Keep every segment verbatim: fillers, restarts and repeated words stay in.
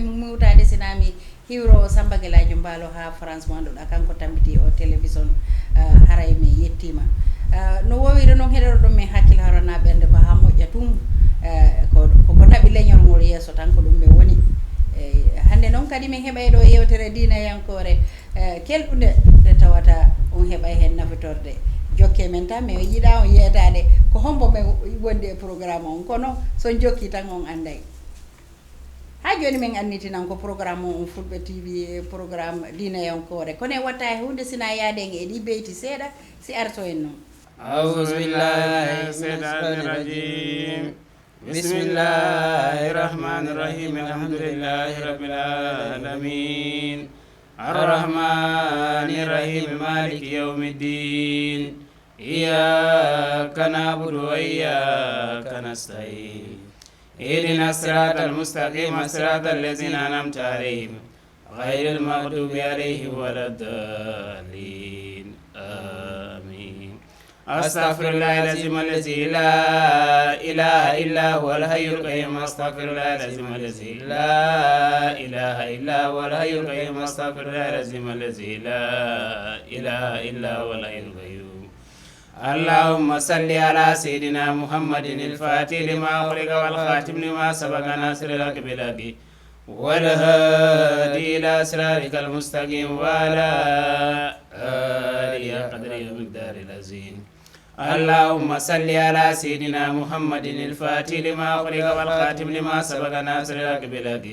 Muwtaade sinaami hiwro Samba Gelaajo Mbaalo haa France mo annduɗaa kanko tambitii o télévision, ah, haray mi yettiima. Ah, no woowiri noon heɗoto ɗum men hakkil harana ɓernde ko haa moƴƴa tum, eh, ko, ko, ko naɓi leñol ngol yeeso tan ko ɗum ɓe woni. Eh, hannde noon kadi min heɓay ɗo yewtere diinayankoore, eh, kelɗunde nde tawata on heɓay heen nafitorde. Jokke men tan, mi yiɗaa on yeetaade ko hombo men wondi e programme on, kono so on jokki tan on annday. Haa jooni min annitinan ko programme on Fulɓe T V, programme diinayankoore. Kono e watta e huunde sina yaaden e ɗi beyti seeɗa, si arto en noon. أعوذ بالله من الشيطان الرجيم. بسم الله الرحمن الرحيم. الحمد لله رب العالمين. الرحمن الرحيم. مالك يوم الدين. إياك نعبد وإياك نستعين. اهدنا الصراط المستقيم. صراط الذين أنعمت عليهم. غير المغضوب عليهم ولا الضالين. آمين. أستغفر الله العظيم الذي لا إله إلا هو الحي القيوم. أستغفر الله العظيم الذي لا إله إلا هو الحي القيوم. أستغفر الله العظيم الذي لا إله إلا هو الحي القيوم. اللهم صل على سيدنا محمد الفاتح لما أغلق والخاتم لما سبق ناصر الحق بالحق والهادي إلى صراطك المستقيم وعلى آله قدره ومقداره العظيم. اللهم صل على سيدنا محمد الفاتح لما أغلق والخاتم لما سبق ناصر الحق بالحق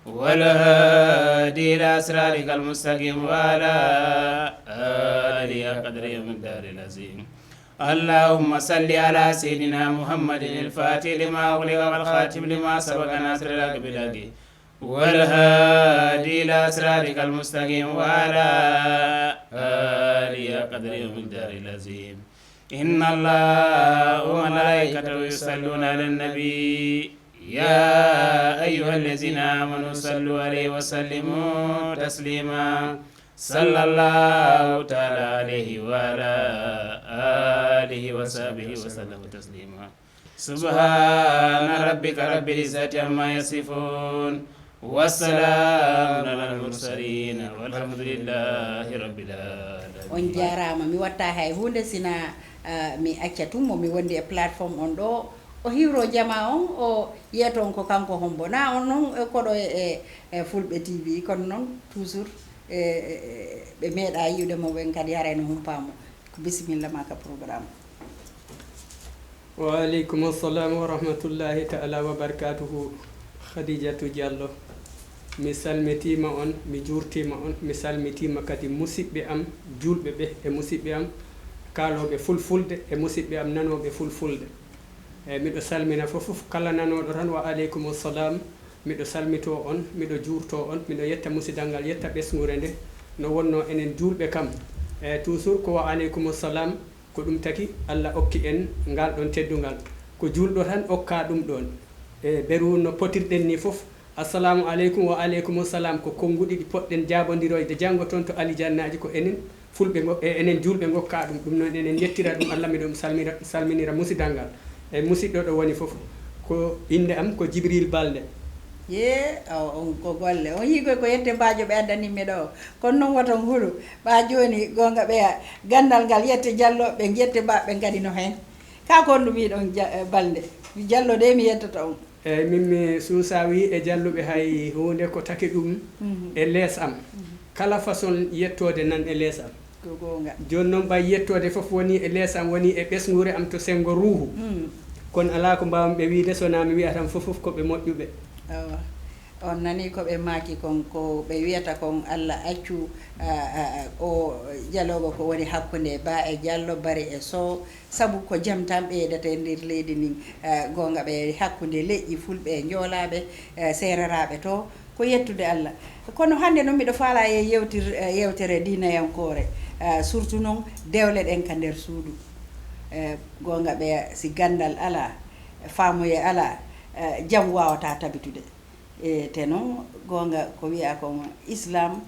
والهادي إلى صراطك المستقيم وعلى آله قدره ومقداره العظيم. اللهم صل على سيدنا محمد الفاتح لما أغلق والخاتم لما سبق ناصر الحق بالحق والهادي إلى صراطك المستقيم وعلى آله قدره ومقداره العظيم. إن الله وملائكته يصلون على النبي، يا أيها الذين آمنوا صلوا عليه وسلموا تسليما. صلى الله تعالى عليه وعلى آله وصحبه وسلم تسليما. سبحان ربك رب العزة عما يصفون. وسلام على المرسلين. والحمد لله رب العالمين. On jaaraama. Mi watta hay huunde sina, ah, mi acca tun mo mi wondi e plateforme on ɗo. O hiwro jama on, o yeeto on ko kanko hombo. Na on non, eh, koɗo e, e, e Fulɓe T V, kono non toujours, eh, eh, eh, ɓe meeɗa yi'ude mo ɓen kadi haray no humpaa mo. Ko bisimilla ma ka programme. Wa aleykum assalam wa rahmatullahi ta'ala wa barakatuhu. Khadijatu Diallo, mi salmitiima on, mi juurtiima on, mi salmitiima kadi musiɓɓe am juulɓe ɓe e musiɓɓe am kaalooɓe fulfulde e musiɓɓe am nanooɓe fulfulde. E miɗo salmina fof, fof kala nanooɗo tan, wa aleykum assalam. Miɗo salmitoo on, miɗo juurtoo on, miɗo yetta musidal ngal, yetta ɓesnguure nde, no wonnoo enen juulɓe kam. E toujours ko wa aleykum assalam, ko ɗum taki Allah okki en ngal ɗon teddungal. Ko juulɗo tan okka ɗum ɗon. E beru no potirɗen ni fof, assalamu aleykum, wa aleykum salam, ko konnguɗi ɗi poɗɗen jaabondiroyde janngo toon to alijannaaji, ko enen fulɓe ngo-, e enen juulɓe ngokka ɗum. Ɗum noon enen njettira ɗum Allah, miɗo salmira, salminira musidal ngal. E musiɗɗo ɗo woni fof, ko innde am ko Jibril Balde. Ye, o, on ko golle. On yii koy ko yette Baajo ɓe addani mi ɗo. Kono noon woto on hulu. Ɓaa jooni goonga ɓeya ganndal ngal yette Jallo, ɓe njette Ba, ɓe kadi no heen. Ka kon ɗum yiɗon Ja-, eh, Balde. Jallo de mi yettoto on. Eeyi, min mi suusaa wii e Jalluɓe hay huunde ko taki ɗum Mhm. e lees am. Mhm. Kala façon yettoode nan e lees am. Ko goonga. Jooni noon ɓay yettoode fof woni e lees am, woni e ɓesnguure am to senngo ruuhu. Mm. Kono alaa ko mbaawmi ɓe wiide, so wonaa mi wiya tan fof fof ko ɓe moƴƴuɓe. Awa. On nanii ko ɓe maaki kon, ko ɓe wiyata kon, Allah accu, a, a, a, o jaloogo ko woni hakkunde Ba e Jallo, Bari e Sow, sabu ko jam tan ɓeydata e nder leydi ndin. Eh, goonga ɓe hakkunde leƴƴi fulɓe e njoolaaɓe, eh, seereraaɓe to, ko yettude Allah. Kono hannde noon miɗo faalaa e yewtir-, eh, yewtere diinayankoore, eh, surtout noon dewle ɗen ka nder suudu. Eh, goonga ɓe si ganndal alaa, faamuye alaa, eh, jam waawataa tabitude. E te noon, goonga ko wiyaa kon Islam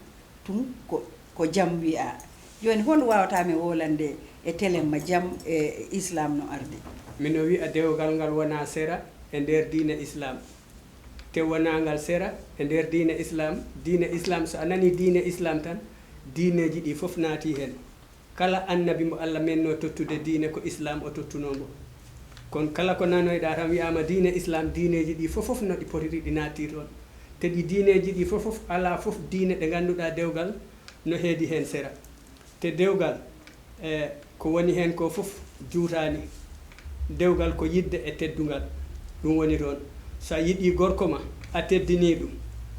tun ko, ko jam wiyaa. Jooni, honɗum waawataa mi wowlande e telemma jam e Islam no ardi? Mino wiya dewgal ngal wonaa sera e nder diine Islam. Te wonangal sera e nder diine Islam. Diine Islam, so a nani diine Islam tan, diineeji ɗi fof naati heen. Kala annabi mo Allah menno tottude diine, ko Islam o tottunoo mbo. Kono kala ko nanoyɗaa tan wiyaama diine Islam, diineeji ɗi fof fof no ɗi potiri ɗi naattir toon. Te ɗi diineeji ɗi fof fof alaa fof diine ɗe ngannduɗaa dewgal no heedi heen sera. Te dewgal, e ko woni heen ko fof juutaani. Dewgal ko yiɗde e teddungal, ɗum woni toon. So a yiɗii gorko ma, a teddinii ɗum,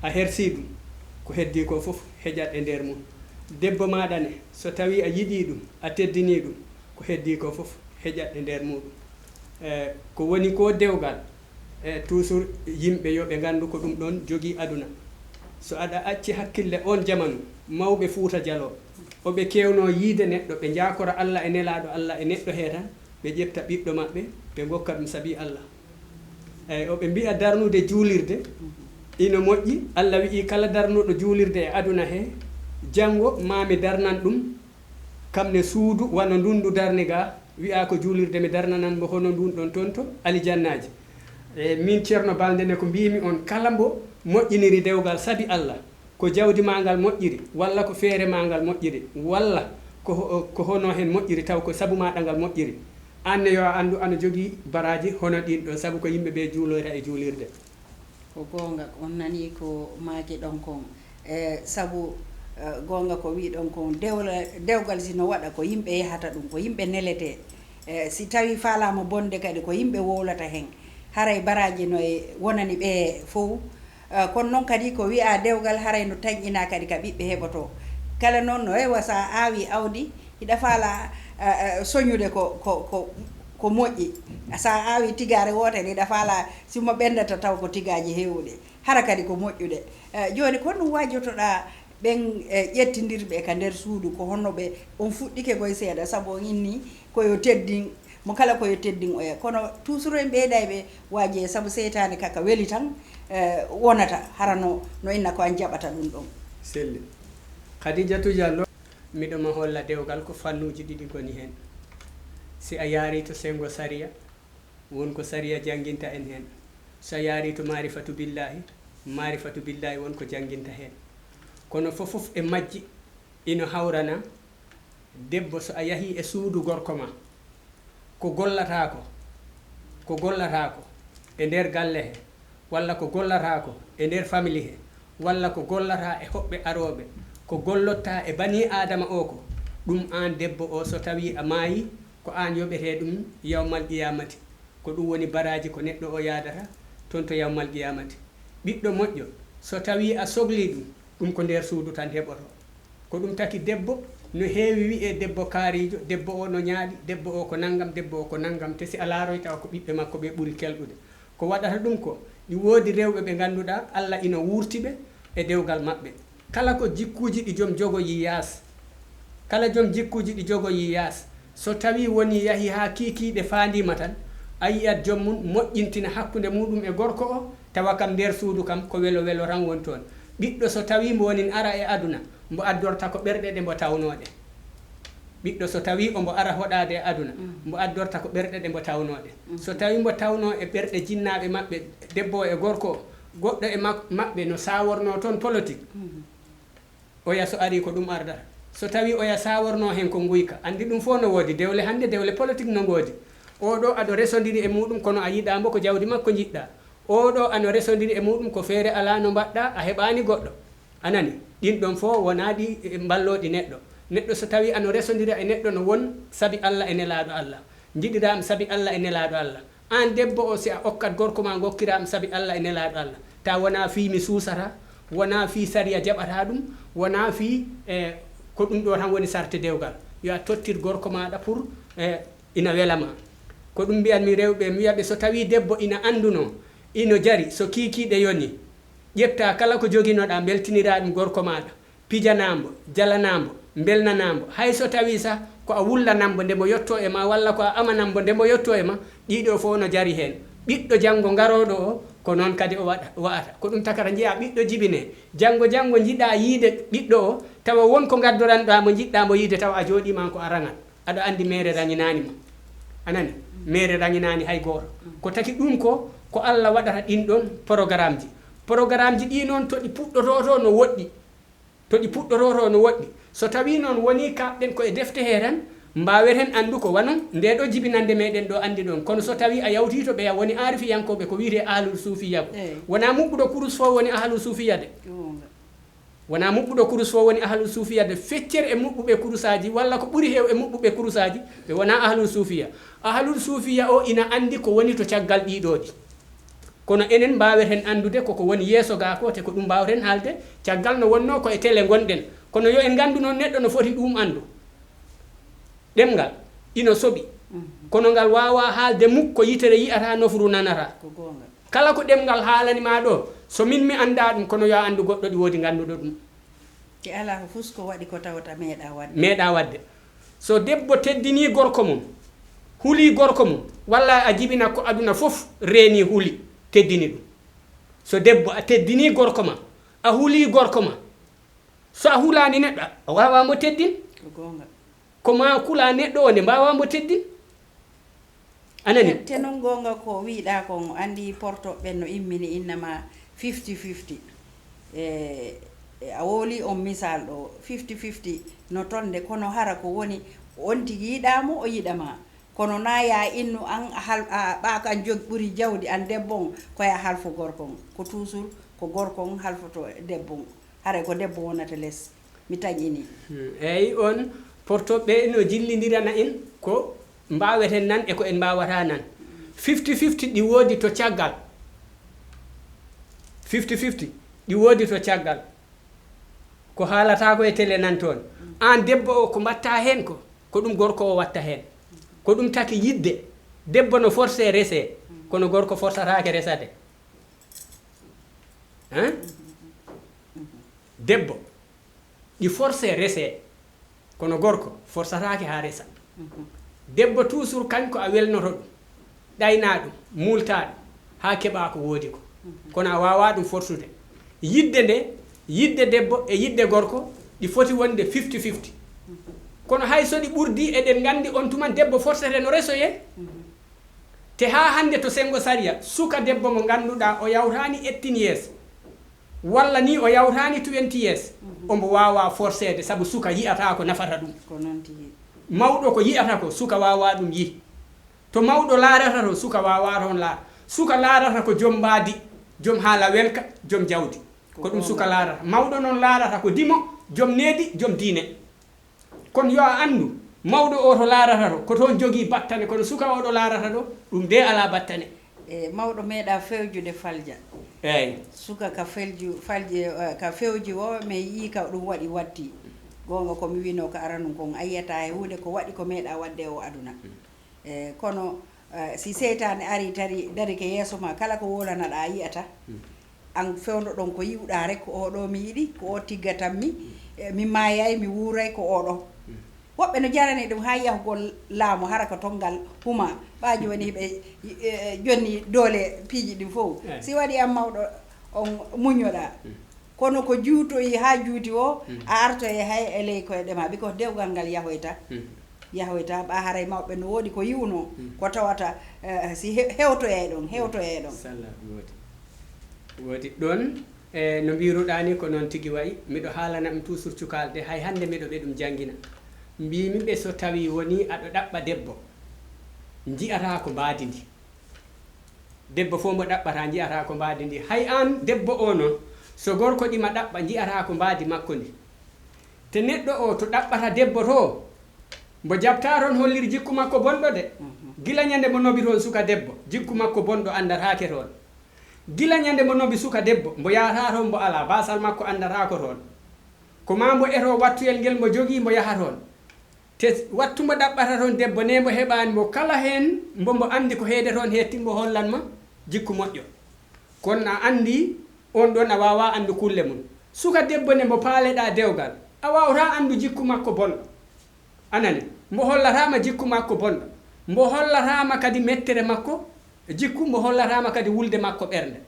a hersii ɗum, ko heddii ko fof heƴat e nder mum. Debbo maaɗa ne, so tawii a yiɗii ɗum, a teddinii ɗum, ko heddii ko fof heƴat e nder muuɗum. E ko woni ko dewgal, e toujours yimɓe yo ɓe nganndu ko ɗum ɗoon jogii aduna. So aɗa acci hakkille oon jamanu, mawɓe Fuuta Jaloo, o ɓe keewnoo yiide neɗɗo, ɓe njaakora Alla e Nelaaɗo Alla e neɗɗo hee tan, ɓe ƴefta ɓiɗɗo maɓɓe, ɓe ngokka ɗum sabi Alla. Eey, o ɓe mbiya darnude juulirde ina moƴƴi. Alla wiyi kala darnuɗo juulirde e aduna hee, janngo maa mi darnan ɗum, kam ne suudu wano ndun ndu darni ga, wiya ko juulirde mi darnanan mbo hono ndun ɗon toon to alijannaaji. E min Ceerno Balde ne ko mbiymi on, kala mbo moƴƴiniri dewgal sabi Alla, ko jawdi maa ngal moƴƴiri, walla ko feere maa ngal moƴƴiri, walla ko ho-, ko hono heen moƴƴiri, taw ko sabu maaɗa ngal moƴƴiri. Aan ne yo a anndu ana jogii baraaji hono ɗiin ɗoon, sabu ko yimɓe ɓe juuloyta e juulirde. Ko goonga, on nanii ko maaki ɗon kon. E sabu, e, goonga ko wii ɗon kon, dewla-, dewgal si no waɗa ko yimɓe yahata ɗum, ko yimɓe neletee. E si tawii faalaama bonde kadi, ko yimɓe wowlata heen. Haray baraaji no e wonani ɓe fow. E, kono noon kadi ko wiyaa dewgal haray no tanƴinaa kadi ka ɓiɓɓe heɓotoo. Kala noon no ewa so a aawii awdi, hiɗa faalaa, e, e, soñude ko, ko, ko, ko moƴƴi. So a aawii tigaare wootere, hiɗa faalaa si mo ɓenndata taw ko tigaaji heewuɗi. Hara kadi ko moƴƴude. E, jooni ko honɗum waajotoɗaa ɓen, e, ƴettindirɓe ka nder suudu, ko honno ɓe, on fuɗɗike koye seeɗa, sabu on inni ko yo teddin, mo kala ko yo teddin oya. Kono toujours en ɓeydayɓe waaje, sabu seytaane kaka weli tan, e, wonata, hara no, no inna ko an jaɓata ɗum ɗon. Selli. Khadijatu Diallo, miɗo ma holla dewgal ko fannuuji ɗiɗi ngoni heen. Si a yaari to senngo sariya, won ko sariya jannginta en heen. So a yaari to maarifatu billaahi, maarifatu billaahi won ko jannginta heen. Kono fof fof e majji ino hawrana debbo, so a yahii e suudu gorko ma, ko gollataa ko, ko gollataa ko e nder galle he, walla ko gollataa ko e nder famili he, walla ko gollataa e hoɓɓe arooɓe, ko gollottaa e banii Aadama o ko, ɗum aan debbo o, so tawii a maayii, ko aan yoɓetee ɗum yawmal qiyaamati. Ko ɗum woni baraaji ko neɗɗo o yaadata toon to yawmal qiyaamati. Ɓiɗɗo moƴƴo, so tawii a soglii ɗum, ɗum ko nder suudu tan heɓoto. Ko ɗum taki debbo no heewi wi'ee debbo kaariijo, debbo o no ñaaɗi, debbo o ko nanngam, debbo o ko nanngam, te si a laaroyta ko ɓiɓɓe makko ɓe ɓuri kelɗude. Ko waɗata ɗum ko, ɗi woodi rewɓe ɓe ngannduɗaa Alla ina wuurti ɓe e dewgal maɓɓe. Kala ko jikkuuji ɗi joom jogoyii yaas, kala joom jikkuuji ɗi jogoyii yaas, so tawii wonii yahii haa kiikiiɗe faandiima tan, a yi'at joom mum moƴƴintina hakkunde muuɗum e gorko o, tawa kam nder suudu kam ko welo welo tan woni toon. Ɓiɗɗo so tawii mbo wonin ara e aduna, mbo addorta ko ɓerɗe ɗe mbo tawnoo ɗe. Ɓiɗɗo so tawii ombo ara hoɗaade e aduna, mbo addorta ko ɓerɗe ɗe mbo tawnoo ɗe. So tawii mbo tawnoo e ɓerɗe jinnaaɓe maɓɓe, debbo o e gorko o, goɗɗo e mak-, maɓɓe no saawornoo toon politik, oya so arii ko ɗum ardata. So tawii oya saawornoo heen ko nguyka, anndi ɗum fof no woodi. Dewle hannde, dewle politik no ngoodi. Oo ɗoo aɗo resondiri e muuɗum, kono a yiɗaa mbo, ko jawdi makko njiɗɗaa. Oo ɗoo ano resondiri e muuɗum, ko feere alaa no mbaɗɗaa, a heɓaani goɗɗo. A nani? Ɗin ɗon fof wonaa ɗi, e, mballooɗi neɗɗo. Neɗɗo so tawii ano resondira e neɗɗo no won sabi Alla e Nelaaɗo Alla. Njiɗiraa mi sabi Alla e Nelaaɗo Alla. Aan debbo o, si a okkat gorko maa, ngokkiraa mi sabi Alla e Nelaaɗo Alla. Tawa wonaa fii mi suusata, wonaa fii sariya jaɓataa ɗum, wonaa fii, e, ko ɗum ɗoo tan woni sarte dewgal. Yo a tottir gorko maaɗa pour, e, ina wela ma. Ko ɗum mbiyan mi rewɓe, mi wiya ɓe so tawii debbo ina anndunoo, ino jari, so kiikiiɗe yoni, ƴetta kala ko joginoɗaa, mbeltiniraa ɗum gorko maaɗa, pijanaa mbo, jalanaa mbo, mbelnanaa mbo, hay so tawii sah ko a wullanam mbo nde mbo yottoo e ma, walla ko a amanam mbo nde mbo yottoo e ma, ɗii ɗoo fof no jari heen. Ɓiɗɗo janngo garooɗo o, ko noon kadi o waɗa, wa'ata. Ko ɗum takata njiyaa ɓiɗɗo jibinee. Janngo, janngo njiɗaa yiide ɓiɗɗo o, tawa won ko ngaddoranɗaa mo, njiɗɗaa mo yiide, tawa a jooɗiima ko a raŋat. Aɗa anndi meere raŋinaani ma. A nani? Meere raŋinaani hay gooto. Ko taki ɗum ko, ko Alla waɗata ɗin ɗon programmeji. Programmeji ɗi noon to ɗi puɗɗotoo to no woɗɗi. To ɗi puɗɗotoo to no woɗɗi. So tawii noon wonii kaaɗɗen ko e defte hee tan, mbaaweten anndu ko wano ndee ɗoo jibinannde meɗen ɗoo anndi ɗon. Kono so tawii a yawtii to ɓeya woni aarifiyankooɓe ko wiyetee ahlul suufiya ko. Eey. Wonaa muɓɓuɗo kurus fof woni ahlul suufiya de. Goonga. Wonaa muɓɓuɗo kurus fof woni ahlul suufiya de. Feccere e muɓɓuɓe kurusaaji walla ko ɓuri heew e muɓɓuɓe kurusaaji ɓe wonaa ahlul suufiya. Ahlul suufiya o ina anndi ko woni to caggal ɗii ɗoo ɗi. Kono enen mbaaweten anndude koko woni yeeso gaa ko, te ko ɗum mbaawten haalde, caggal no wonnoo ko e tele ngonɗen. Kono yo en nganndu noon neɗɗo no foti ɗum anndu. Ɗemngal ino soɓi, kono ngal waawaa haalde muk ko yitere yi'ataa, nofru nanataa. Ko goonga. Kala ko ɗemngal haalani maa ɗoo, so min mi anndaa ɗum, kono yo a anndu goɗɗo ɗi woodi ngannduɗo ɗum. Te alaa ko fus ko waɗi ko tawata meeɗaa waɗde. Meeɗaa waɗde. So debbo teddinii gorko mum, hulii gorko mum, walla a jibina ko aduna fof reenii huli, teddini ɗum. So debbo a teddinii gorko ma, a hulii gorko ma, so a hulaani neɗɗo, a waawaa mbo teddin. Ko goonga. Ko maa kulaa neɗɗo o nde mbaawaa mbo teddin. A nanii? Te, te noon goonga ko wiiɗaa kon, anndi portoɓe ɓen no immini innama fifty fifty. E, e a wooli on misal ɗo, fifty fifty no toon de, kono hara ko woni on tigi yiɗaa mo, o yiɗa ma. Kono na ya innu an a hal-, a ɓaako an jog ɓuri jawdi an debbo on, ko ya halfo gorko on. Ko toujours ko gorko on halfoto debbo on. Haray ko debbo wonata les. Mi taƴini. Hmm, eeyi, on portoɓe no jillindirana en ko mbaaweten nan e ko en mbaawata nan. Fifty fifty ɗi woodi to caggal. Fifty fifty ɗi woodi to caggal. Ko haalata ko e tele nan toon. Aan debbo o, ko mbatta heen ko, ko ɗum gorko o watta heen. Ko ɗum taki yidde. Debbo no forcé resee, kono gorko forcataake resade. Hein? Debbo, ɗi forcé resee, kono gorko forcataake haa resa. Debbo toujours kañ ko a welnoto ɗum, ɗayna ɗum, muulta ɗum, haa keɓa ko woodi ko. Kono a waawaa ɗum forsude. Yidde nde, yidde debbo e yidde gorko, ɗi foti wonde fifty fifty. Kono hay so ɗi ɓurdii, eɗen nganndi on tuma debbo forcete no resoyee. Te haa hannde to senngo sariya, suka debbo mo ngannduɗaa o yawtaani eighteen years, walla ni o yawtaani twenty years, ombo waawaa forceede, sabu suka yi'ataa ko nafata ɗum. Ko noon tigi. Mawɗo ko yi'ata ko, suka waawaa ɗum yih. To mawɗo laarata to, suka waawaa toon laar. Suka laarata ko jom mbaadi, jom haala welka, jom jawdi. Ko ɗum suka laarata. Mawɗo noon laarata ko dimo, jom needi, jom diine. Kono yo a anndu, mawɗo o to laarata to, ko toon jogii battane, kono suka o ɗo laarata ɗo, ɗum de alaa battane. E, mawɗo meeɗaa fewjude falja. Eey. Suka ka felju, falji, eh, ka fewji o, mi yii ka ɗum waɗi watti. Goonga ko mi wiinoo ka aranun kon, a yi'ataa e huunde ko waɗi ko meeɗaa waɗde o aduna. E, kono, eh, si seytaane arii tari, darike yeeso ma, kala ko wowlanaɗaa a yi'ataa. An fewndo ɗon ko yi'uɗaa rek, ko oo ɗoo mi yiɗi, ko oo tiggatammi, e, mi maayay, mi wuuray, ko oo ɗoo. Woɓɓe no jarani ɗum haa yahugol laamu, hara ko ton ngal huma. Ɓaa jooni hiɓe, e, jonni doole piiji ɗin fow. Eey. Si waɗi an mawɗo on muññoɗaa. Kono ko juutoyi haa juuti o, a artoye hay e ley koyɗe ma, because dewgal ngal yahoyta. Yahoyta, ɓaa haray mawɓe no woodi ko yi'unoo, ko tawata, eh, si he-, hewtoyay ɗon, hewtoyay ɗon. Salla, woodi. Woodi ɗon, e no mbiiruɗaa ni, ko noon tigi wayi. Miɗo haalana ɗum toujours cukaaɓe, hay hannde miɗo ɓe ɗum janngina. Mbiimi ɓe, so tawii wonii aɗo ɗaɓɓa debbo, nji'ataa ko mbaadi ndi. Debbo fof mbo ɗaɓɓataa, nji'ataa ko mbaadi ndi. Hay aan debbo o noon, so gorko ɗi ma ɗaɓɓa, nji'ataa ko mbaadi makko ndi. Te neɗɗo o to ɗaɓɓata debbo to, mbo jaɓtaa toon hollir jikku makko bonɗo de. Gila ñande mbo nobi toon suka debbo, jikku makko bonɗo anndataake toon. Gila ñande mbo nobi suka debbo, mbo yahataa toon, mbo alaa, baasal makko anndataa ko toon. Ko maa mbo etoo wattuyel ngel mbo jogii, mbo yaha toon. Te wattu mbo ɗaɓɓata toon debbo, ne mbo heɓaani mbo kala heen, mbo mbo anndi ko heede toon heetti, mbo hollan ma jikku moƴƴo. Kono a anndi, on ɗon a waawaa anndu kulle mum. Suka debbo nde mbo paaleɗaa dewgal, a waawataa anndu jikku makko bonɗo. A nani? Mbo hollataa ma jikku makko bonɗo. Mbo hollataa ma kadi mettere makko jikku, mbo hollataa ma kadi wulde makko ɓernde.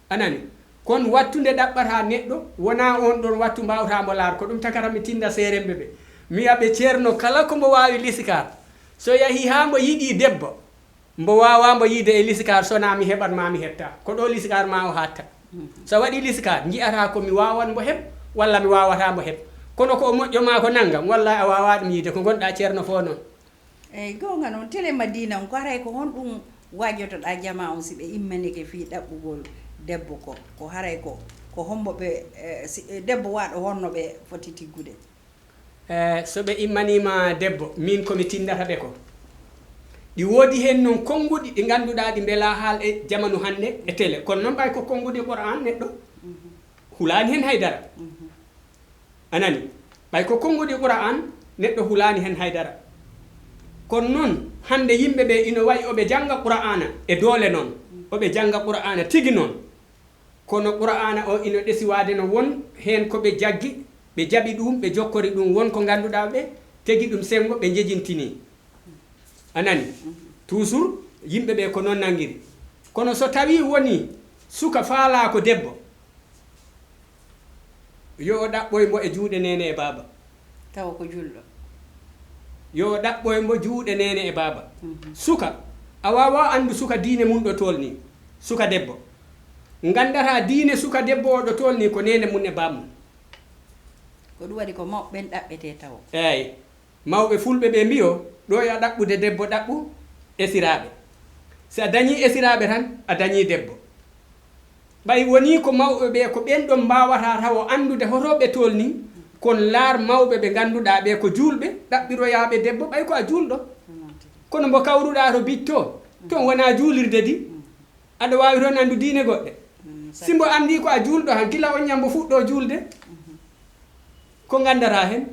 A nani? Kono wattu nde ɗaɓɓataa neɗɗo, wonaa on ɗon wattu mbaawtaa mbo laar. Ko ɗum takata mi tinda seeremɓe ɓe. Mi wi'a ɓe, Ceerno, kala ko mbo waawi lisikaar, so yahii haa mbo yiɗii debbo, mbo waawaa mbo yiide e lisikaar, so wonaa mi heɓat ma mi heɓta. Ko ɗo lisikaar ma o haaɗta. So a waɗii liskaar, nji'ataa ko mi waawan mbo heɓ, walla mi waawataa mbo heɓ. Kono ko o moƴƴo maa ko nanngam, wallaahi a waawaa ɗum yiide, ko ngonɗaa ceerno fof noon. Eyi, goonga noon, Tele Madina on, ko haray ko honɗum waajotoɗaa jamaa on si ɓe immanike fii ɗaɓɓugol debbo ko? Ko haray ko, ko hombo ɓe, eh, si, eh, debbo waaɗo honno ɓe foti tiggude? Eh, so ɓe immaniima debbo, miin ko mi tinndata ɓe ko. Ɗi woodi heen noon konnguɗi ɗi ngannduɗaa ɗi mbelaa haal e jamanu hannde e tele. Kono noon ɓay ko konnguɗi Qur'aan neɗɗo hulaani heen hay dara. A nanii? Ɓay ko konnguɗi Qur'aan neɗɗo hulaani heen hay dara. Kono noon hannde yimɓe ɓe ino wayi oɓe jannga Qur'aana e doole noon. Oɓe jannga Qur'aana tigi noon. Kono Qur'aana o ino ɗesi waade no won heen ko ɓe jaggi, ɓe jaɓi ɗum, ɓe jokkori ɗum won ko ngannduɗaa ɓe tegi ɗum senngo, ɓe njejintinii. A nanii? Toujours yimɓe ɓe ko noon nanngiri. Kono so tawii wonii suka faalaa ko debbo, yo o ɗaɓɓoy mbo e juuɗe neene e baaba. Tawa ko julɗo. Yo o ɗaɓɓoy mbo juuɗe neene e baaba. Suka, a waawaa anndu suka diine mum ɗo toolnii. Suka debbo. Nganndataa diine suka debbo o ɗo toolnii ko neene mum e baaba mum. Ko ɗum waɗi ko mawɓe ɓen ɗaɓɓetee tawo. Eey. Mawɓe fulɓe ɓe mbiyo, ɗo yo a ɗaɓɓude debbo ɗaɓɓu esiraaɓe. Si a dañii esiraaɓe tan, a dañii debbo. Ɓay wonii ko mawɓe ɓe, ko ɓen ɗon mbaawata tawo anndude hoto ɓe toolnii, kon laar mawɓe ɓe ngannduɗaa ɓe ko juulɓe, ɗaɓɓiroyaa ɓe debbo, ɓay ko a juulɗo. Kono mbo kawruɗaa to bicto, ton wonaa juulirde di. Aɗa waawi toon anndu diine goɗɗe. Si mbo anndii ko a juulɗo han, gila on ñambo fuɗɗoo juulde. Ko nganndaraa heen.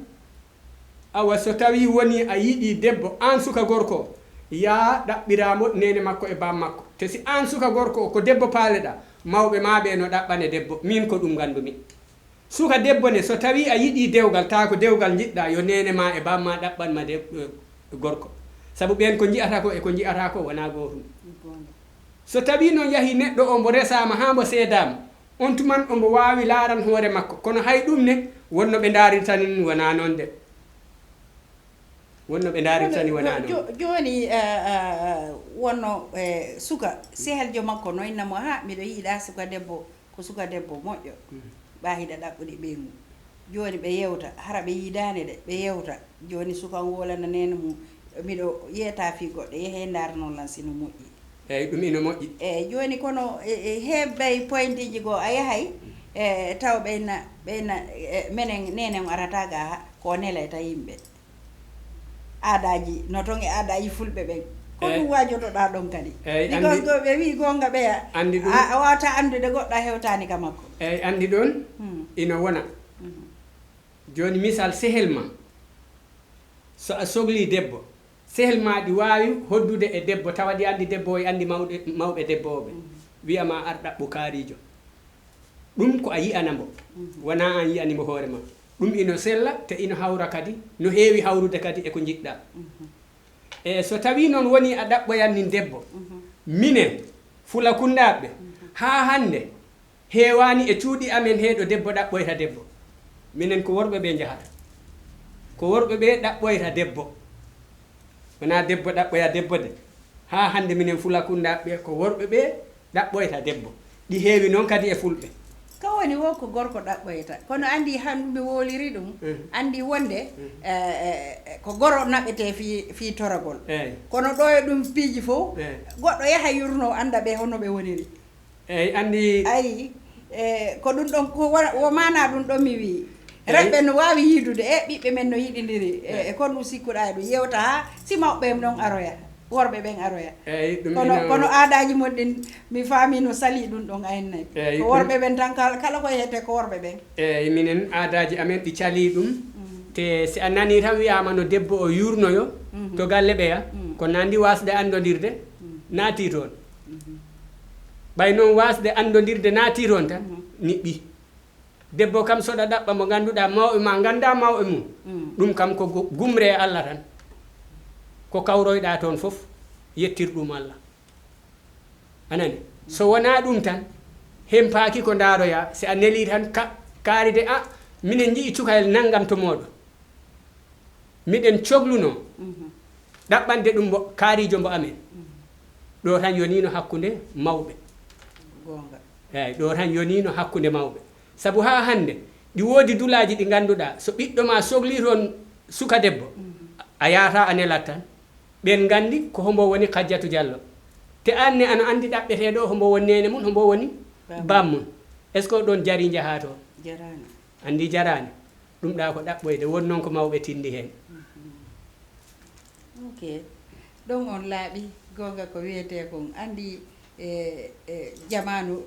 Awa so tawii wonii a yiɗii debbo, aan suka gorko, yaa ɗaɓɓiraa mo neene makko e baam makko. Te si aan suka gorko ko debbo paaleɗaa, mawɓe maa ɓe no ɗaɓɓane debbo. Miin ko ɗum nganndumi. Suka debbo ne, so tawii a yiɗii dewgal, taa ko dewgal njiɗɗaa, yo neene maa e baam maa ɗaɓɓan ma de, eh, gorko. Sabu ɓeen ko nji'ata ko e ko nji'ataa ko wonaa gootum. So tawii noon yahii neɗɗo o mbo resaama haa mbo seedaama, on tuman ombo waawi laaran hoore makko, kono hay ɗum ne, wonno ɓe ndaarirtani ni wonaa noon de. Wonno ɓe ndaarirtani wonaa noon. Jo-, jooni, eh, eh, eh, wonno, eh, suka, seheljo makko no inna mo, "Ha, miɗo yiɗaa suka debbo, ko suka debbo moƴƴo, ɓaa hiɗa ɗaɓɓude ɓeyngu." Jooni ɓe yewta, hara ɓe yiidaani de, ɓe yewta. Jooni suka on wolana neene mum, "Miɗo yeetaa fii goɗɗo, yehee ndaar noon lan si no moƴƴi." Eey, ɗum ino moƴƴi. Eey, jooni kono, e, e heeɓay pointeeji goo a yahay, e taw ɓeyna, ɓeyna, e menen neene on arataa gaa, ko o nelayta yimɓe. Aadaaji, no ton e aadaaji fulɓe ɓen. Ko ɗum waajotoɗaa ɗon kadi. Eey, because anndi, ɓe wi'i goonga ɓeya, anndi ɗum, a, a waawataa anndude goɗɗo a hewtaani ka makko. Eey, anndi ɗon, hmm, ino wona. Mhm. Jooni misal, sehel ma, so a soglii debbo, sehel ma ɗi waawi hoddude e debbo, tawa ɗi anndi debbo o, e anndi mawɗe, mawɓe debbo o ɓe. Mhm. Wi'a ma ar ɗaɓɓu kaariijo. Ɗum ko a yi'ana mbo. Mhm. Wonaa aan yi'ani mbo hoore ma. Ɗum ino sella, te ino hawra kadi, no heewi hawrude kadi e ko njiɗɗaa. Mhm. E so tawii noon wonii a ɗaɓɓoyan nin debbo, mhm, minen, Fulakundaaɓe, mhm, haa hannde, heewaani e cuuɗi amen hee ɗo debbo ɗaɓɓoyta debbo. Minen ko worɓe ɓe njahata. Ko worɓe ɓe ɗaɓɓoyta debbo. Wonaa debbo ɗaɓɓoya debbo de. Haa hannde minen Fulakundaaɓe ko worɓe ɓe ɗaɓɓoyta debbo. Ɗi heewi noon kadi e fulɓe. Ka woni wo ko gorko ɗaɓɓoyta. Kono anndi han mi woliri ɗum, mhm, anndi wonde, mhm, eh, eh, eh, ko goro naɓetee fii, fii toragol. Eey. Kono ɗo e ɗum piiji fof, eey, goɗɗo yaha yurno annda ɓe hono ɓe woniri. Eey, anndi. Ayi, e, ko ɗum ɗon, ko wo-, wo maanaa ɗum ɗon mi wi'i. Eey. Rewɓe no waawi yiidude, e, ɓiɓɓe men no yiɗindiri, e, eey, e kon ɗum sikkuɗaa e ɗum. Yewta haa si mawɓe ɓen non aroya, worɓe ɓen aroya. Eey, ɗum kono, ino kono aadaaji mon ɗin, mi faamii no salii ɗum ɗon aynnay. Eey, ko ɗum worɓe ɓen tan, kala, kala ko yehete ko worɓe ɓen. Eey, minen aadaaji amen ɗi calii ɗum. Mm. Te si a nanii tan wi'aama no debbo o yurnoyo, mhm, to galle ɓeya, mm, ko nanndi waasde anndondirde, mm, naatii toon. Mhm. Ɓay noon waasde anndondirde naatii toon tan, mhm, niɓɓi. Debbo kam so ɗa ɗaɓɓa mo ngannduɗaa mawɓe ma nganndaa mawɓe mum, mm, ɗum kam ko gu-, gumre e Alla tan. Ko kawroyɗaa toon fof, yettir ɗum Alla. A nanii? So wonaa ɗum tan, hempaaki ko ndaaroyaa, si a nelii tan ka-, kaari de, "A, minen nji'i cukayel nanngam to mooɗon." Miɗen coglunoo, mhm, ɗaɓɓande ɗum mbo, kaariijo mbo amen. Mhm. Ɗo tan yoniino hakkunde mawɓe. Goonga. Eeyi, ɗo tan yoniino hakkunde mawɓe. Sabu haa hannde, ɗi woodi dulaaji ɗi ngannduɗaa, so ɓiɗɗo ma sogli toon suka debbo, a yahata a nelat tan. Ɓeen nganndi ko hombo woni Kajjatu Jallo. Te aan ne ano anndi ɗaɓɓetee ɗo hombo woni neene mum, hombo woni baam mum. Est-ce que ɗoon jarii njahaa toon? Anndi jaraani. Ɗum ɗa ko ɗaɓɓoyde, won noon ko mawɓe tinndi heen. Ok. Ɗon on laaɓi goonga ko wiyetee kon. Anndi e e jamaanu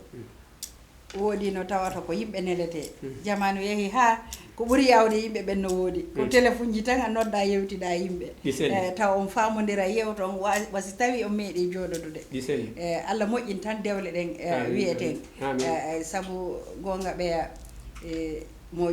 woodi no tawata ko yimɓe neletee. Jamaanu yehi haa ko ɓuri yaawde yimɓe ɓen no woodi. Ko telefunji tan a nodda yewtida yimɓe. Ɗi selli. Eh, taw on faamondira yewta on wa- wasi tawi on meeɗi jooɗodude. Ɗi selli. Eh, Allah moƴƴin tan dewle ɗen eh, Amin, wiyeten. Amin. Eh, eh, sabu goonga ɓeya eh, mo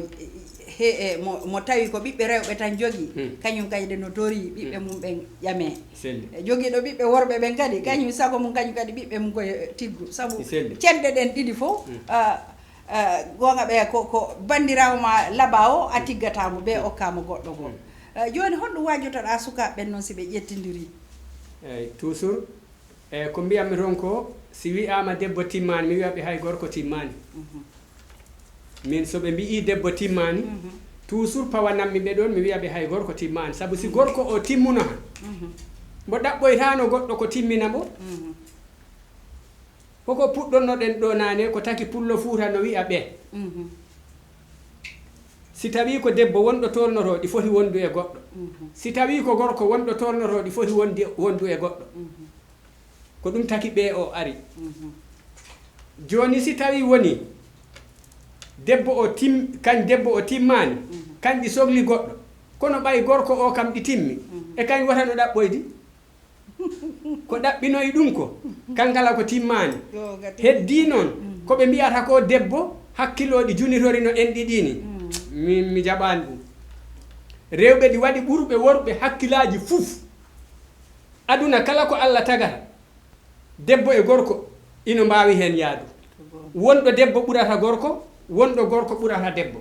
he e mo, mo tawi ko ɓiɓɓe rewɓe tan jogii, kañum kadi no torii ɓiɓɓe mum ɓen ƴamee. Selli. E jogiiɗo ɓiɓɓe worɓe ɓen kadi, kañum sago mum kañum kadi ɓiɓɓe mum koye tiggu. Sabu Selli. Cenɗe ɗen ɗiɗi fof, ah, ah, goonga ɓe ko, ko banndiraawo ma laba o, a tiggata mo, ɓe okka mo goɗɗo goo. Ah, jooni honɗum waajotoɗaa sukaaɓe ɓen noon si ɓe ƴettindirii? Eeyi, toujours. Eeyi, ko mbiyatmi toon ko, si wiyaama debbo timmaani, mi wiya ɓe hay gorko timmaani. Min so ɓe mbiyi debbo timmaani, toujours pawanammi ɓe ɗoon, mi wiya ɓe hay gorko timmaani. Sabu si gorko o timmuno han, mbo ɗaɓɓoytaano goɗɗo ko timmina mbo. Hoko puɗɗonnoɗen ɗo naane, ko taki pullo Fuuta no wiya ɓe. Si tawii ko debbo wonɗo tolnotoo, ɗi foti wondu e goɗɗo. Si tawii ko gorko wonɗo tolnotoo, ɗi foti wondi, wondu e goɗɗo. Ko ɗum taki ɓee o ari. Jooni si tawii wonii debbo o tim, kañ debbo o timmaani, kañ ɗi sogli goɗɗo, kono ɓay gorko o kam ɗi timmi, e kañ wota no ɗaɓɓoydi? Ko ɗaɓɓinoyi ɗum ko, kankala ko timmaani. Heddii noon, ko ɓe mbiyata ko debbo hakkilooɗi junitori no enɗi ɗii nii. Min mi jaɓaani ɗum. Rewɓe ɗi waɗi ɓurɓe worɓe hakkilaaji fuf. Aduna kala ko Alla tagata, debbo e gorko ino mbaawi heen yaadu. Wonɗo debbo ɓurata gorko, wonɗo gorko ɓurata debbo.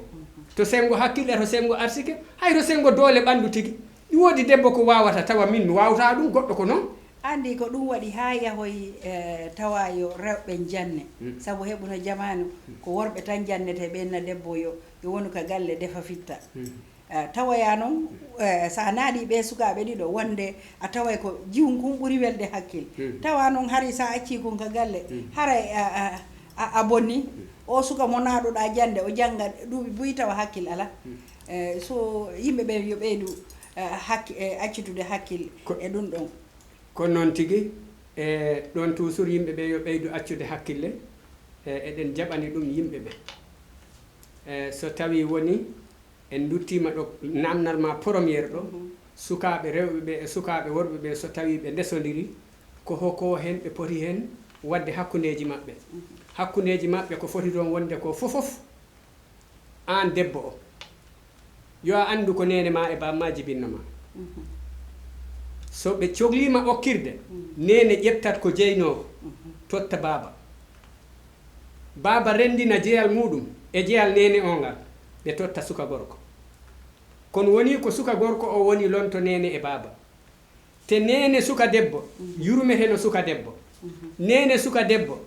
To senngo hakkille, to senngo arsike, hay to senngo doole ɓanndu tigi. Ɗi woodi debbo ko waawata tawa min mi waawtaa ɗum, goɗɗo ko noon. Anndi ko ɗum waɗi haa yahoyi e tawa yo rewɓe njanne, sabu heɓuno jamaanu ko worɓe tan njannetee, ɓeen na debbo yo, yo wonu ka galle defa fitta. Eh, tawoya noon, eh, so a naadii ɓee sukaaɓe ɗiɗo, wonde a taway ko jiwun kun ɓuri welde hakkil. Tawa noon hari so a accii kun ka galle, haray a, a, a, a bonnii. Oo suka mo naɗuɗaa jannde, o jannga duuɓi buy tawa hakkil alaa. Eh, so yimɓe ɓen yo ɓeydu eh, hakki, eh, accutude hakkil e ɗum ɗon. Ko noon tigi, e ɗon toujours yimɓe ɓe yo ɓeydu accude hakkille, e eɗen jaɓani ɗum yimɓe ɓe. E so tawii wonii en nduttiima ɗo naamnal ma première ɗo, sukaaɓe rewɓe ɓe e sukaaɓe worɓe ɓe so tawii ɓe ndesondirii, ko hokoo heen ɓe poti heen waɗde hakkundeeji maɓɓe? Hakkundeeji maɓɓe ko foti toon wonde ko fofof, aan debbo o, yo a anndu ko neene ma e baam ma jibinno ma. So ɓe cogliima okkirde, neene ƴettat ko jeynoo ko, totta baaba. Baaba renndina jeyal muuɗum e jeyal neene o ngal, ɓe totta suka gorko. Kono wonii ko suka gorko o woni lonto neene e baaba. Te neene suka debbo yurmeteno suka debbo. Neene suka debbo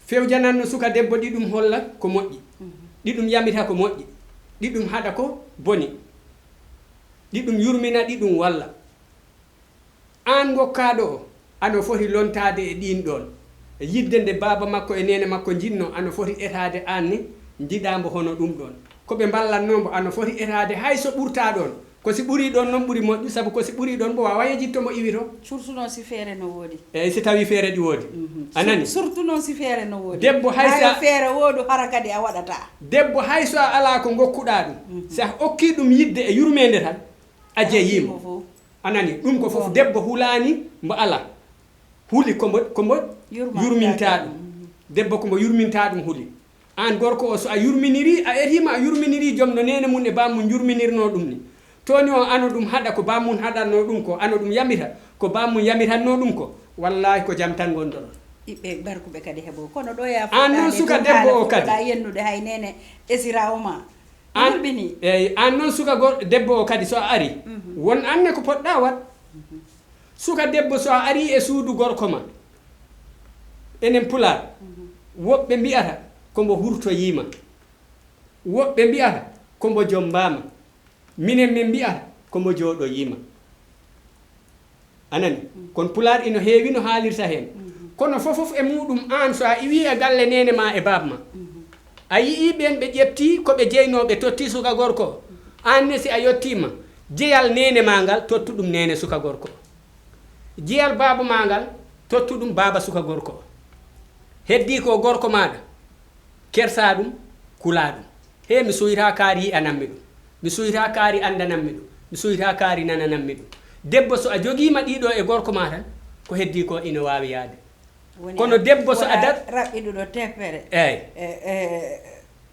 fewjananno suka debbo ɗi ɗum holla ko moƴƴi, ɗi ɗum yamita ko moƴƴi, ɗi ɗum haɗa ko boni, ɗi ɗum yurmina, ɗi ɗum walla. Aan ngokkaaɗo o, ano foti lontaade e ɗiin ɗoon. Yiɗde nde baaba makko e neene makko njiɗnoo, ano foti etaade aan ne njiɗaa mbo hono ɗum ɗoon. Ko ɓe mballatnoo mbo, ano foti etaade hay so ɓurtaa ɗoon. Ko si ɓurii ɗoon noon ɓuri moƴƴu, sabu ko si ɓurii ɗoon mbo waawaa yejjitto mbo iwitoo. Surtout noon si feere no woodi. Eey, si tawii feere ɗi woodi. A nanii? Surtout noon si feere no woodi. Debbo hay so a. Feere woodu hara kadi a waɗataa. Debbo hay so a alaa ko ngokkuɗaa ɗum, si a okkii ɗum yiɗde e yurmeende tan, a jeyiima. A nanii? Ɗum ko fof debbo hulaani mbo alaa. Huli ko mbo, ko mbo yurmintaa ɗum. Debbo ko mbo yurmintaa ɗum huli. Aan gorko o, so a yurminirii, a etiima a yurminirii joom no neene mum e baam mum njurminirnoo ɗum ni. Toni o ano ɗum haɗa ko baam mum haɗatnoo ɗum ko, ano ɗum yamita ko baam mum yamitannoo ɗum ko, wallaahi ko jam tan ngondoɗon. Ɓiɓɓe barkuɓe kadi heɓo. Kono ɗo ya. Aan noon suka debbo o kadi. Yennude hay neene esiraawo ma. Aan, eey, aan noon suka gor-, debbo o kadi so a arii, won aan ne ko potɗaa waɗ. Suka debbo so a arii e suudu gorko ma, enen Pulaar, Woɓɓe mbi'ata ko mbo hurtoyiima, woɓɓe mbi'ata ko mbo jommbaama, minen min mbi'ata ko mbo jooɗoyiima. A nani? Kono Pulaar ino heewi no haalirta heen. Kono fof fof e muuɗum, aan so a iwii e galle neene maa e baab maa, a yi'ii ɓeen ɓe ƴetti ko ɓe jeynoo, ɓe totti suka gorko o. Aan ne, si a yottiima, jeyal neene maa ngal, tottu ɗum neene suka gorko o. Jeyal baaba maa ngal, tottu ɗum baaba suka gorko o. Heddii ko gorko maaɗa, kersaa ɗum, kulaa ɗum. He, mi soyraa kaari yi'anammi ɗum. Mi soyraa kaari anndanammi ɗum. Mi soyraa kaari nananammi ɗum. Debbo, so a jogiima ɗiɗo e gorko maa tan, ko heddii ko ina waawi yahde. Woni Kono a debbo, so a wona dar- raɓɓiɗuɗo teppere. Eey. E, e,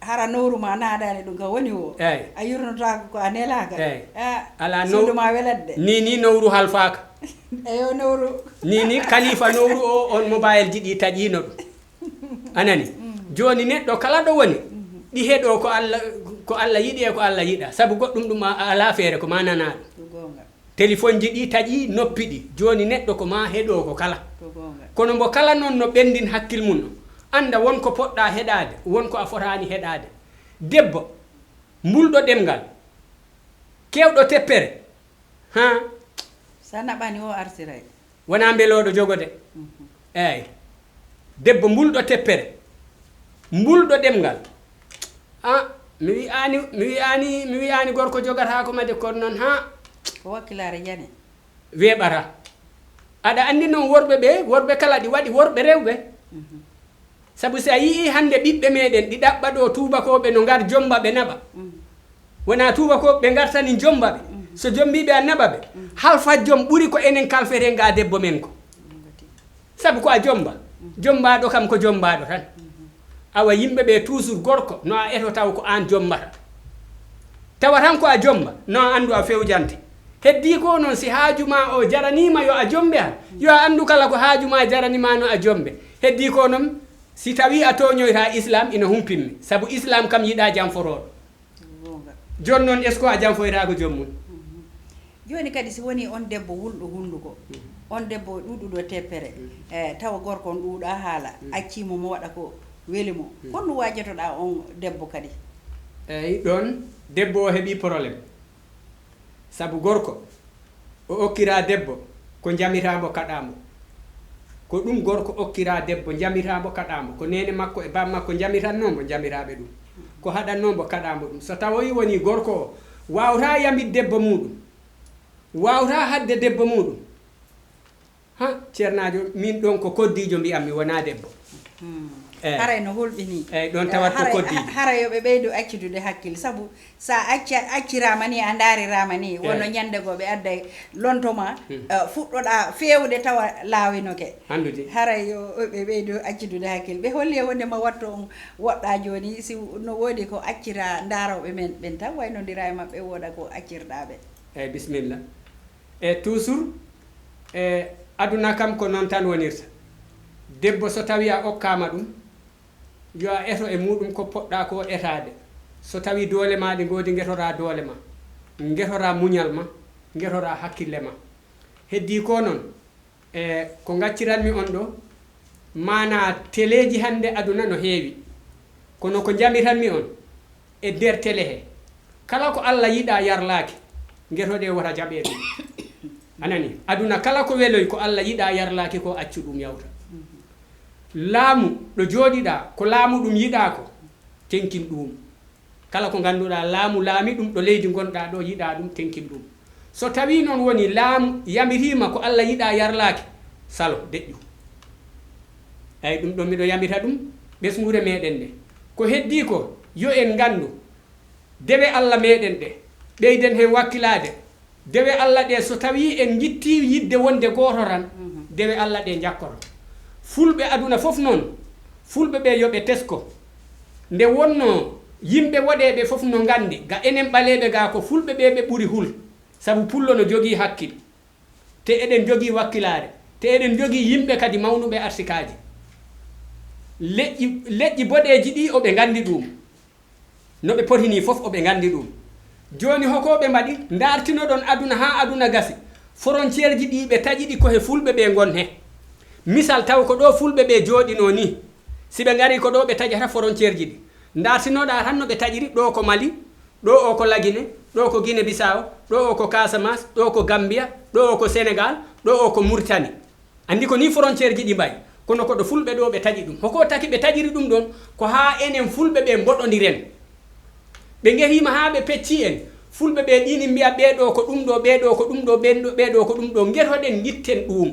hara nowru ma naadaani ɗum ka woni o. Eey. A yurnotaako ko a nelaaka. Eey. A, Alaa suudu now- ma welat de. Ni, ni nowru halfaaka. Eyo, nowru. Ni, ni kalifa nowru o, on mobile ji ɗi taƴiino ɗum. A nani? Jooni neɗɗo kala ɗo woni, ɗi heɗoo ko Alla, ko Alla yiɗi e ko Alla yiɗaa. Sabu goɗɗum ɗum a, a alaa feere, ko ma nanaa ɗum. Ko goonga. Telefoŋji ɗi taƴii noppi ɗi. Jooni neɗɗo ko ma heɗoo ko kala. Ko goonga. Kono mbo kala noon no ɓenndin hakkil mum o. Annda won ko poɗɗaa heɗaade, won ko a fotaani heɗaade. Debbo, mbulɗo ɗemngal, keewɗo teppere. Haa. So a naɓaani o artiray. Wonaa mbelooɗo jogo de. Mhm. Eey. Debbo mbulɗo teppere. Mbulɗo ɗemngal. Ah, mi wi'aani, mi wi'aani, mi wi'aani gorko jogataako ma de, kono noon, haa. Ko wakkilaare jane. Weeɓata. Aɗa anndi noon worɓe ɓe, worɓe kala ɗi waɗi worɓe rewɓe. Mhm. Sabu si a yi'ii hannde ɓiɓɓe meeɗen ɗi ɗaɓɓa ɗo tuubakooɓe no ngar jommba ɓe naɓa. Mhm. Wonaa tuubakooɓe ɓe ngartani jommba ɓe. Mhm. So jommbii ɓe a naɓa ɓe. Mhm. Halfat jom ɓuri ko enen kalfeten ga debbo men ko. Mhm. Sabu ko a jommba. Mhm. Jommbaaɗo kam ko jommbaaɗo tan. Mhm. Awa yimɓe ɓe toujours gorko no a eto taw ko aan jommbata. Tawa tan ko a jommba, no a anndu a fewjante. Heddii ko noon si haaju ma o jaraniima yo a jommbe han. Yo a anndu kala ko haaju ma jarani ma no a jommbe. Heddii ko noon si tawii a tooñoyta Islaam ina humpimmi. Sabu Islaam kam yiɗaa janforooɗo. Goonga. Jooni noon est-ce que a janfoytaako joom mum? Mhm. Jooni kadi si wonii on debbo wulɗo hunnduko, mhm, on debbo ɗuuɗuɗo teppere, mhm, e tawa gorko on ɗuuɗaa haala, mhm, acciimo mo waɗa ko weli mo. Mhm. Honno waajotoɗaa on debbo kadi? Eey, ɗoon debbo o heɓii problème. Sabu gorko, o okkiraa debbo ko njamitaa mbo, kaɗaa mbo. Ko ɗum gorko okkiraa debbo, njamitaa mbo, kaɗaa mbo. Ko neene makko e baaba makko njamitatnoo mbo, njamiraa ɓe ɗum. Ko haɗatnoo mbo, kaɗaa mbo ɗum. So tawoyi wonii gorko o waawataa yamit debbo muuɗum, waawataa haɗde debbo muuɗum, ha, ceernaajo, miin ɗoon ko koddiijo mbi'ammi, wonaa debbo. Hmm. Eey. Haray no hulɓinii. Eey, ɗoon tawat ko haray, koddiijo. Ha-, haray yo ɓe ɓeydu accudude hakkille, sabu so a acca-, acciraama ni, a ndaariraama ni, wonno, eey, ñannde goo ɓe adday lonto ma, hmm, eh, fuɗɗoɗaa feewde tawa laawinoke. Anndude. Haray yo ɓe ɓeydu accudude hakkille. Ɓe holli e wonde ma watto on woɗɗaa jooni, si no woodi ko acciraa ndaarooɓe men ɓen tan, waynondiraa e maɓɓe, wooda ko accirɗaa ɓe. Eey, bisimilla. E toujours, e aduna kam ko noon tan wonirta. Debbo so tawii a okkaama ɗum, yo a eto e muuɗum ko poɗɗaa ko etaade. So tawii doole maa ɗe ngoodi, ngetoraa doole maa, ngetoraa muñal maa, ngetoraa hakkille maa. Heddii ko noon, e ko ngacciranmi on ɗo, maanaa teleeji hannde aduna no heewi, kono ko njamiranmi on, e nder tele he, kala ko Alla yiɗaa yarlaaki, ngetoɗee wota jaɓee ɗum. A nanii? Aduna kala ko weloy ko Alla yiɗaa yarlaaki ko, accu ɗum yawta. Laamu ɗo jooɗiɗaa, ko laamu ɗum yiɗaa ko, tenkin ɗum. Kala ko ngannduɗaa laamu laami ɗum ɗo leydi ngonɗaa ɗo, yiɗaa ɗum, tenkin ɗum. So tawii noon woni laamu yamiriima ko Alla yiɗaa yarlaaki, salo, deƴƴu. Eey, ɗum ɗo miɗo yamita ɗum ɓesnguure meeɗen nde. Ko heddii ko, yo en nganndu dewe Alla meeɗen ɗe, ɓeyden heen wakkilaade. Dewe Alla ɗe, so tawii en njittii yiɗde wonde gooto tan, mhm, dewe Alla ɗe njakkoto. Fulɓe aduna fof noon, fulɓe ɓe yo ɓe tesko. Nde wonnoo yimɓe woɗeeɓe fof no nganndi, ga enen ɓaleeɓe ga ko fulɓe ɓe ɓe ɓuri hul. Sabu pullo no jogii hakkil. Te eɗen njogii wakkilaare. Te eɗen njogii yimɓe kadi mawnuɓe arsikaaji. Leƴƴi, leƴƴi boɗeeji ɗi oɓe nganndi ɗum. No ɓe poti nii fof oɓe nganndi ɗum. Jooni hoko ɓe mbaɗi? Ndaartinoɗon aduna haa aduna gasi. Frontière ji ɗi ɓe taƴi ɗi ko he fulɓe ɓe ngon he. Misal taw ko ɗo fulɓe ɓe jooɗinoo nii. Si ɓe ngarii ko ɗoo ɓe taƴata frontière ji ɗi. Ndartinoɗaa tan no ɓe taƴiri, ɗoo ko Mali, ɗoo o ko Lagine, ɗoo ko Guinée Bissau, ɗoo o ko Casamance, ɗoo ko Gambia, ɗoo o ko Sénégal, ɗoo o ko Mauritanie. Anndi ko nii frontière ji ɗi mbayi. Kono ko ɗo fulɓe ɗoo ɓe taƴi ɗum. Hoko taki ɓe taƴiri ɗum ɗoon? Ko haa enen fulɓe ɓe mboɗondiren. Ɓe ngariima haa ɓe pecci en. Fulɓe ɓe ɗiini mbiya ɓee ɗoo ko ɗum ɗoo, ɓee ɗoo ko ɗum ɗoo, ɓee ɗoo, ɓee ɗoo ko ɗum ɗoo. Ngetoɗen, ngitten ɗum.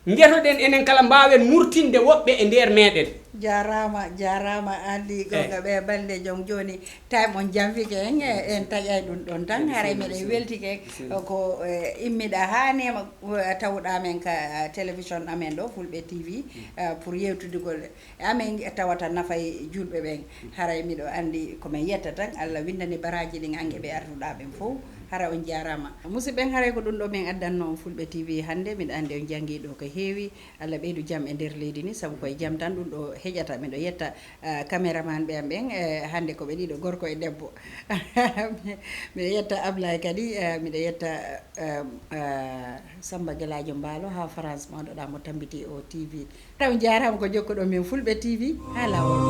Ngetoɗen enen kala, mbaawen murtinde woɓɓe e nder meɗen. Jaaraama, jaaraama. Anndi goonga, ɓe balɗe joom jooni, time on janfike en, eh, en taƴay ɗum ɗon tan. Haray meɗen weltike, eh, ko, eh, immiɗa haa neema, eh, tawɗa men ka, eh, télévision amen ɗo, Fulɓe T V, eh, pour yewtidugol e amen tawata nafay julɓe ɓen. Haray miɗo anndi ko men yetta tan, Allah winndani baraaji ɗin an e ɓe arduɗa ɓen fow. Hara on jaaraama. Musidɓe ɓen, haray ko ɗum ɗo men addanno on Fulɓe T V hannde. Miɗo anndi on janngii ɗo ko heewi. Allah ɓeydu jam e nder leydi ni, sabu koye jam tan ɗum ɗo heƴata. Miɗo yetta, ah, caméraman ɓe am ɓen, eh, hannde ko ɓe ɗiɗo, gorko e debbo. Miɗo yetta Ablaye kadi, eh, miɗo yetta, eh, eh, Samba Gelaajo Mbaalo haa France, mawɗo ɗa mo tambiti o T V. Taw jaaraama ko jokkuɗo men Fulɓe T V. Haa laawol.